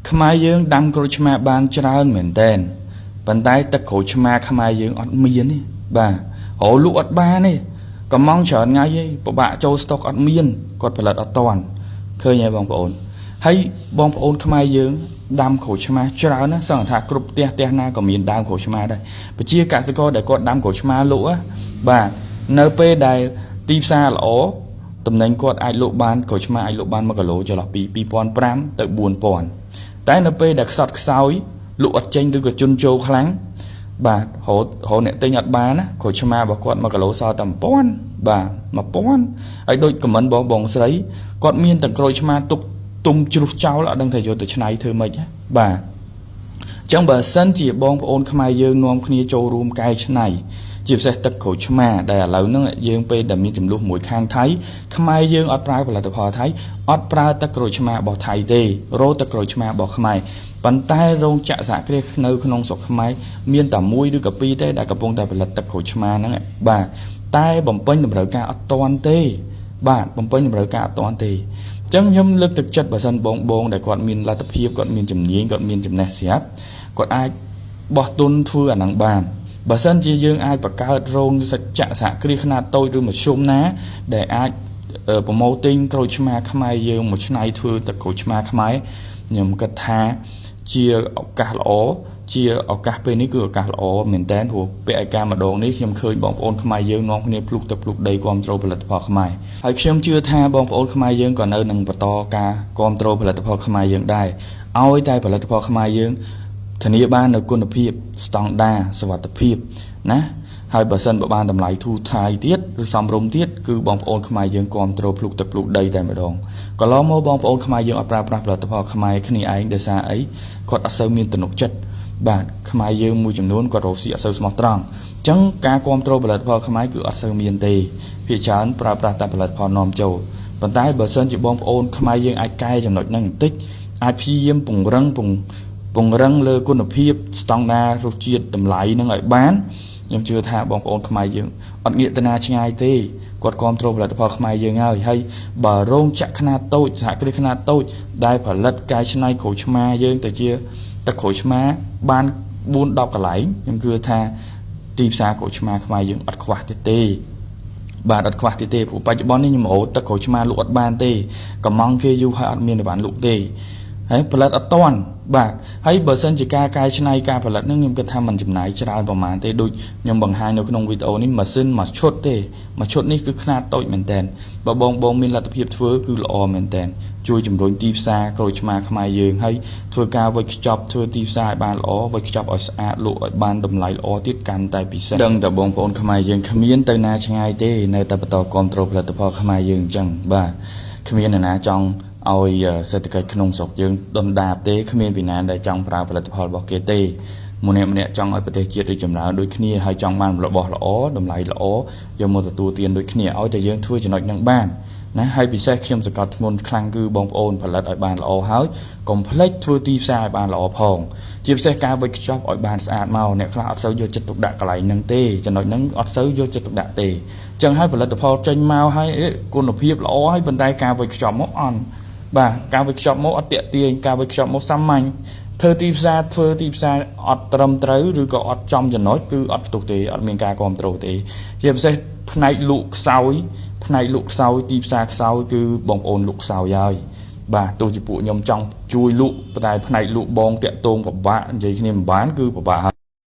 ខ្មែរយើងដាំក្រូចឆ្មាបានច្រើនមែនតែនប៉ុន្តែទឹកក្រូចឆ្មាខ្មែរយើងអត់មានទេបាទរកលក់អត់បានទេកំងច្រើនថ្ងៃឯងពិបាកចូលស្តុកអត់មានគាត់ផលិតអត់តាន់ឃើញហើយបងប្អូនហើយបងប្អូនខ្មែរយើងដាំក្រូចឆ្មាច្រើនណាស់សឹងថាគ្រប់ផ្ទះផ្ទះណាក៏មានដើមក្រូចឆ្មាដែរប្រជាកសិករដែលគាត់ដាំក្រូចឆ្មាលក់ណាបាទនៅពេលដែលទីផ្សារល្អ តំណែងគាត់អាចលក់បានក្រូចឆ្មាអាចលក់បាន1គីឡូចន្លោះពី2500ទៅ4000តែនៅពេលដែលខ្សត់ខ្សោយលក់អត់ចេញឬក៏ជន់ជោខ្លាំងបាទរហូតរហូតអ្នកទិញអត់បានណាក្រូចឆ្មារបស់គាត់1គីឡូសល់តែ1000បាទ1000ហើយដូចខមមិនបងបងស្រីគាត់មានទាំងក្រូចឆ្មាទុកទុំជ្រុះចោលអត់ដឹងថាយកទៅឆ្នៃធ្វើម៉េចណាបាទ ចឹងបើសិនជាបងប្អូនខ្មែរយើងនាំគ្នាចូលរួមកែច្នៃជាពិសេសទឹកក្រូចឆ្មាដែលឥឡូវហ្នឹងយើងពេលដែលមានចំនួនមួយខាងថៃខ្មែរយើងអត់ប្រើផលិតផលថៃអត់ប្រើទឹកក្រូចឆ្មារបស់ថៃទេរោទឹកក្រូចឆ្មារបស់ខ្មែរប៉ុន្តែរោងចក្រសហគ្រាសនៅក្នុងស្រុកខ្មែរមានតែមួយឬក៏ពីរទេដែលកំពុងតែផលិតទឹកក្រូចឆ្មាហ្នឹងបាទតែបំពេញតម្រូវការអត់តាន់ទេបាទបំពេញតម្រូវការអត់តាន់ទេអញ្ចឹងខ្ញុំលើកទឹកចិត្តបើសិនបងបងដែលគាត់មានលទ្ធភាពគាត់មានជំនាញគាត់មានចំណេះស្រាប់គាត់អាចបោះទុនធ្វើអាហ្នឹងបានបើសិនជាយើងអាចបង្កើតរោងសច្ចៈសហគ្រាសខ្នាតតូចឬមធ្យមណាដែលអាចប្រមូលទិញក្រូចឆ្មាខ្មែរយើងមកច្នៃធ្វើទឹកក្រូចឆ្មាខ្មែរខ្ញុំគិតថាជាឱកាសល្អជាឱកាសពេលនេះគឺឱកាសល្អមែនតើព្រោះពាក់ឯការម្ដងនេះខ្ញុំឃើញបងប្អូនខ្មែរយើងនាំគ្នាភ្លុកទឹកភ្លុកដីគ្រប់គ្រងផលិតផលខ្មែរហើយខ្ញុំជឿថាបងប្អូនខ្មែរយើងក៏នៅនឹងបន្តការគ្រប់គ្រងផលិតផលខ្មែរយើងដែរឲ្យតែផលិតផលខ្មែរយើងធានាបាននូវគុណភាពស្តង់ដារសុវត្ថិភាពណាហើយបើសិនបើបានតម្លៃធូរថ្លៃទៀតឬសមរម្យទៀតគឺបងប្អូនខ្មែរយើងគ្រប់គ្រងភ្លុកទឹកភ្លុកដីតែម្ដងកន្លងមកបងប្អូនខ្មែរយើងអត់ប្រើប្រាស់ផលិតផលខ្មែរគ្នាឯងដោយសារអីគាត់អត់សូវមានទំនុកចិត្តបាទខ្មែរយើងមួយចំនួនគាត់រកស៊ីអត់សូវស្មោះត្រង់អញ្ចឹងការគ្រប់គ្រងផលិតផលខ្មែរគឺអត់សូវមានទេភាគច្រើនប្រើប្រាស់តែផលិតផលនាំចូលប៉ុន្តែបើសិនជាបងប្អូនខ្មែរយើងអាចកែចំណុចហ្នឹងបន្តិចអាចព្យាយាមពង្រឹងពង្ពង្រឹងលើគុណភាពស្តង់ដាររសជាតិតម្លៃនឹងឲ្យបានខ្ញុំជឿថាបងប្អូនខ្មែរយើងអត់ងាកទៅណាឆ្ងាយទេគាត់គ្រប់គ្រងផលិតផលខ្មែរយើងហើយហើយបើរោងចក្រខ្នាតតូចសហគ្រាសខ្នាតតូចដែលផលិតកែច្នៃក្រូចឆ្មាយើងទៅជាទឹកក្រូចឆ្មាបាន4 10កន្លែងខ្ញុំជឿថាទីផ្សារក្រូចឆ្មាខ្មែរយើងអត់ខ្វះទេទេបាទអត់ខ្វះទេទេព្រោះបច្ចុប្បន្ននេះខ្ញុំរត់ទឹកក្រូចឆ្មាលក់អត់បានទេកំងគេយូរហើយអត់មានអីវ៉ាន់លក់ទេហើយផលិតអត់តាន់បាទហើយបើសិនជាការកែច្នៃការផលិតនឹងខ្ញុំគិតថាมันចំណាយច្រើនប្រហែលទេដូចខ្ញុំបង្ហាញនៅក្នុងវីដេអូនេះម៉ាស៊ីនមួយឈុតទេមួយឈុតនេះគឺខ្នាតតូចមែនតើបើបងបងមានលទ្ធភាពធ្វើគឺល្អមែនតើជួយជំរុញទីផ្សារក្រូចឆ្មាខ្មែរយើងហើយធ្វើការវេចខ្ចប់ធ្វើទីផ្សារឲ្យបានល្អវេចខ្ចប់ឲ្យស្អាតលក់ឲ្យបានតម្លៃល្អទៀតកាន់តែពិសេសដឹងតែបងប្អូនខ្មែរយើងគ្មានទៅណាឆ្ងាយទេនៅតែបន្តគ្រប់គ្រងផលិតផលខ្មែរយើងអញ្ចឹងបាទគ្មានអ្នកណាចង់ឲ្យសេដ្ឋកិច្ចក្នុងស្រុកយើងដុនដាបទេគ្មានពីណាដែលចង់ប្រើផលិតផលរបស់គេទេម្នាក់ម្នាក់ចង់ឲ្យប្រទេសជាតិរីកចម្រើនដូចគ្នាហើយចង់បានរបស់ល្អតម្លៃល្អយកមកទទួលទានដូចគ្នាឲ្យតែយើងធ្វើចំណុចហ្នឹងបានណាហើយពិសេសខ្ញុំសង្កត់ធ្ងន់ខ្លាំងគឺបងប្អូនផលិតឲ្យបានល្អហើយកុំភ្លេចធ្វើទីផ្សារឲ្យបានល្អផងជាពិសេសការវេចខ្ចប់ឲ្យបានស្អាតមកអ្នកខ្លះអត់សូវយកចិត្តទុកដាក់កន្លែងហ្នឹងទេចំណុចហ្នឹងអត់សូវយកចិត្តទុកដាក់ទេអញ្ចឹងហើយផលិតផលចេញមកហើយគុណភាពល្អហើយប៉ុន្តែការវេចខ្ចប់មកអន់បាទការវេចខ្ចប់មកអត់តាក់ទាញការវេចខ្ចប់មកសាមញ្ញធ្វើទីផ្សារធ្វើទីផ្សារអត់ត្រឹមត្រូវឬក៏អត់ចំចំណុចគឺអត់ផ្ទុះទេអត់មានការគ្រប់គ្រងទេជាពិសេសផ្នែកលក់ខ្សោយផ្នែកលក់ខ្សោយទីផ្សារខ្សោយគឺបងប្អូនលក់ខ្សោយហើយបាទទោះជាពួកខ្ញុំចង់ជួយលក់ប៉ុន្តែផ្នែកលក់បងតាក់ទងពិបាកនិយាយគ្នាមិនបានគឺពិបាកហើយ។